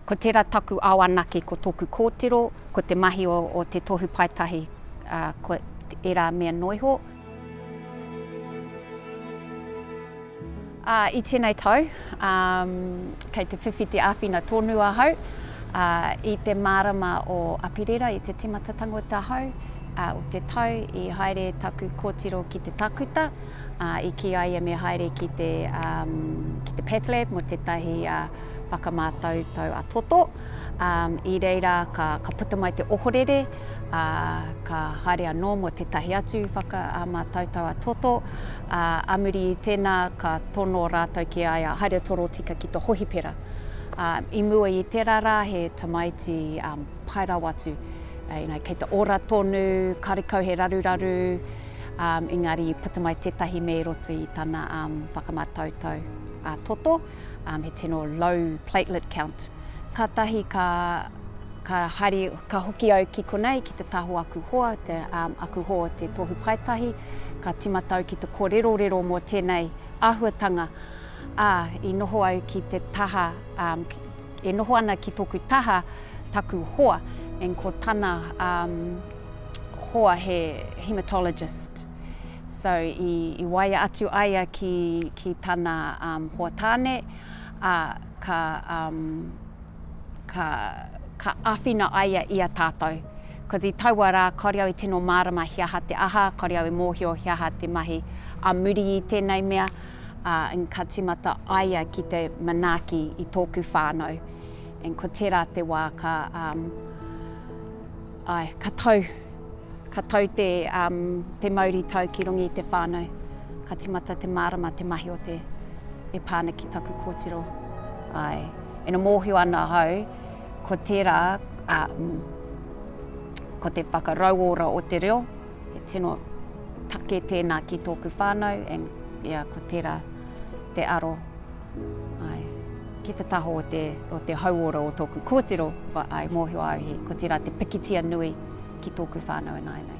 Ko tērā taku ao anake, ko tōku kōtiro, ko te mahi o, o te tohu paetahi, ā, ko ērā mea noiho. Ā, i tēnei tau, ā, kei te whiwhi te āwhina tonu ahau, ā, i te marama o Aperira, i te tīmatatanga o te hau, ā, o te tau, i haere taku kōtiro ki te tākuta, ā, i kī ai ia me haere ki te, ā, ki te Pathlab mō tētahi, ā, whakamātautau a Toto. Ā, i reira ka, ka puta mai te ohorere, ā, ka haere anō mō tētahi atu whakamātautau a Toto. Ā, ā muri i tēnā ka tono rātou ki a ia, haere torotika ki te hohipera. Ā, i mua i tērā rā he tamaiti ā, pai rawa atu, you know, kei te ora tonu, karekau he raruraru, ā, engari i puta mai tētahi mea i roto i tana ā, whakamātautau a Toto. um, he tino low platelet count. Kātahi ka, ka haere, ka hoki au ki konei, ki te taha o aku hoa, te, um, aku hoa o te tohu paetahi, ka timata au ki te kōrerorero mō tēnei āhuatanga. Ā, i noho au ki te taha, um, e noho ana ki tōku taha taku hoa, and ko tana um, hoa he hematologist. So i, i waea atu a ia ki, ki tana um, hoa tāne, ā, ka, um, ka, ka āwhina a ia i a tātou. Cause i taua rā, kāore au i tino mārama he aha te aha, kāore au i mōhio he aha te mahi a muri i tēnei mea, ā, and ka tīmata a ia ki te manaaki i tōku whānau. And ko tērā te wā ka, um, āe, ka tau. Ka tau te, um, te mauri tau ki runga i te whānau. Ka timata te mārama te mahi o te e pā ana ki taku kōtiro. Āe. Ina mōhio ana ahau, ko tērā, um, ko te whakarauora o te reo, he tino take tēnā ki tōku whānau, and yeah, ko tērā te aro. Āe. Ki te taha o te, o te hauora o tōku kōtiro, āe, mōhio au he, ko tērā te pikitia nui ki tōku whānau ināianei.